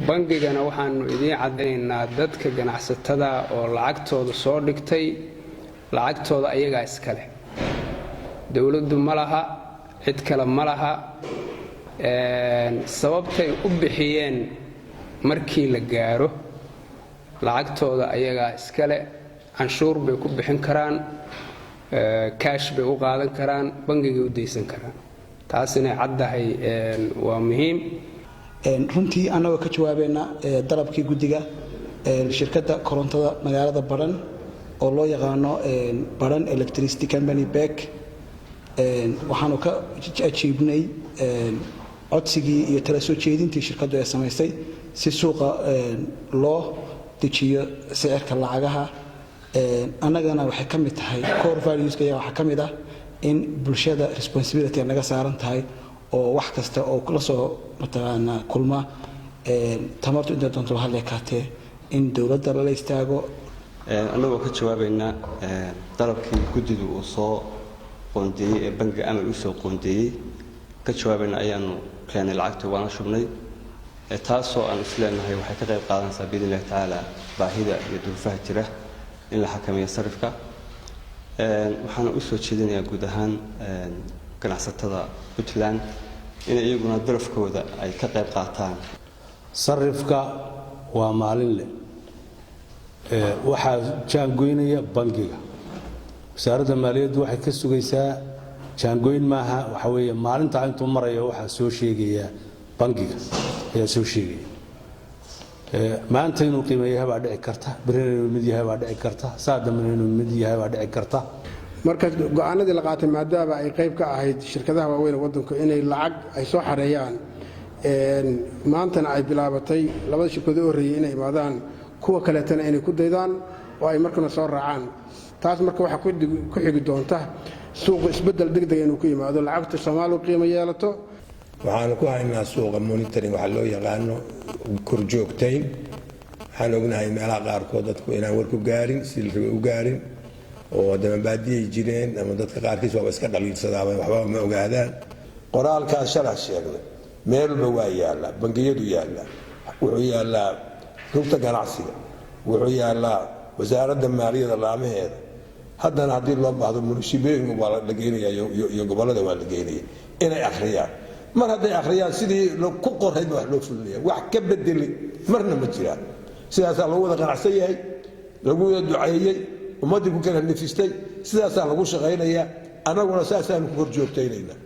Bangigana waxaanu idiin caddaynaynaa, dadka ganacsatada oo lacagtooda soo dhigtay, lacagtooda ayagaa iska leh. Dowladdu ma laha, cid kale ma laha. Sababtay u bixiyeen markii la gaaro, lacagtooda ayagaa iska leh. Canshuur bay ku bixin karaan, kaash bay u qaadan karaan, bangigay u daysan karaan. Taas inay caddahay waa muhiim. Runtii annagoo ka jawaabayna dalabkii guddiga, shirkadda korontada magaalada Badhan oo loo yaqaano Badhan Electricity Company, BEC, waxaanu ka ajiibnay codsigii iyo tala soo jeedintii shirkaddu ay samaysay si suuqa loo dejiyo sicirka lacagaha. Annagana waxay ka mid tahay core values-ka iyaga. Waxaa ka mid ah in bulshada responsibility naga saaran tahay oo wax kasta oo la soo mataqaanaa kulma tamartu inta doonto hadle kaatee in dowladda lala istaago. Annagoo ka jawaabaynaa dalabkii guddidu uu soo qoondeeyey ee bangiga Amal uu soo qoondeeyey ka jawaabayna, ayaanu keenay lacagtii, waana shubnay, taasoo aan isleenahay waxay ka qayb qaadanaysaa, biidni illahi tacaala, baahida iyo duruufaha jira in la xakameeyo sarifka. Waxaana u soo jeedinayaa guud ahaan ganacsatada Puntland in iyaguna darafkooda ay ka qayb qaataan. Sarifka waa maalin leh, waxaa jaangoynaya bangiga. Wasaaradda maaliyaddu waxay ka sugaysaa jaangoyn maaha, waxa weeye maalintaa intuu marayo waxaa soo sheegaya bangiga ayaa soo sheegaya. Maanta inuu qiimo yahay baa dhici karta, berrina inuu mid yahay baa dhici karta, saa dambena inuu mid yahay baa dhici karta. Marka go-aanadii la qaatay, maadaama ay qayb ka ahayd shirkadaha waaweyn waddanku inay lacag ay soo xareeyaan, maantana ay bilaabatay labada shirkadood u horreeyey inay imaadaan, kuwa kaleetana inay ku daydaan oo ay markana soo raacaan. Taas marka waxaa ku xigi doonta suuqu isbeddel degdega inuu ku yimaado, lacagta Soomaaligu qiimo yeelato. Waxaanu ku haynaa suuqa monitoring waxaa loo yaqaano, korjoogtayn. Waxaan ognahay meelaha qaarkood dadku inaan war ku gaarin si la rabay u gaarin, oo haddama baadiyay jireen ama dadka qaarkiis waaba iska dhaliilsadaaba, waxbaba ma ogaadaan. Qoraalkaas shalax sheegnay meel walba waa yaallaa, bangiyadu yaallaa, wuxuu yaallaa rugta ganacsiga, wuxuu yaallaa wasaaradda maaliyadda laamaheeda. Haddana haddii loo baahdo munishibeeyinku waa la geynaya iyo gobollada waa la geynaya inay akhriyaan. Mar hadday akhriyaan, sidii ku qorayd ba wax loo fulinaya, wax ka bedelay marna ma jiraan. Sidaasaa lagu wada qanacsan yahay, lagu wada duceeyey, ummaddii ku kala nefistay, sidaasaa lagu shaqaynayaa. Annaguna saasaanu ku kor joogtaynaynaa.